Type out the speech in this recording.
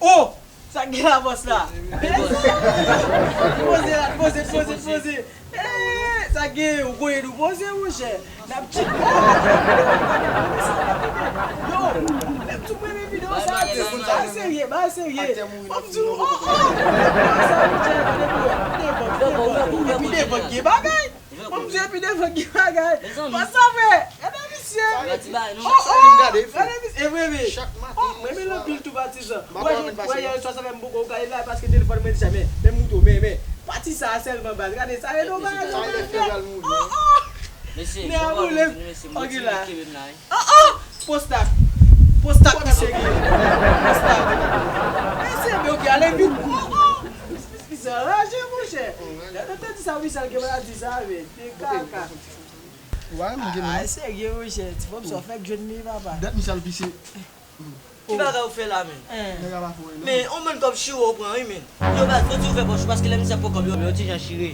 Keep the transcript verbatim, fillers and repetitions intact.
Oh! Sa k gen la, bòs la? Poze la, poze, poze, poze. Eh, sa k gen, ou konn nou poze, monchè. N ap tchit. Oh! Yo, lè m tou premye videyo sa, ba serye, ba serye. Fò m di w, oh, oh! Sa, monchè, gade pou yo. Epi devan, epi devan, epi devan, gen bagay. Fò m di w, epi devan, gen bagay. Mezanmi. Pase sa, frè. Gade misye. Sa vle di, oh, oh! Gade misye, e vre, vre. Chak maten, oh, mwen renmen l anpil tou, patizan. Wè, wè, yè swa sa fè m poko gade la, paske telefòn mwen deja, men, men m moutre w, men, men. Pati sa a sèlman, baz. Gade, sa e nou bagay, sa e fè. Oh, oh! Mesye, nè a boule. Ok, la. Oh, oh! Prostat. Prostat, misye gen. Prostat. Mesye, men ok, ale vit. Oh, oh! Misye anraje, monchè. Lè doktè di sa, wi, sa l gen maladi sa, men. Se kaka. Why, men gen. Ah, serye, monchè. Ti fanm sa, w fèk jwenn li, papa. Dat misye al pise. Ki bagay ou fè la, men? Nèg a pa fè anyen, non. Men, on bann kòb chire ou pran, wi, men. Yo, baz, fò di ou fè pòch ou, paske lè misye pran kòb yo, yo ti jan chire.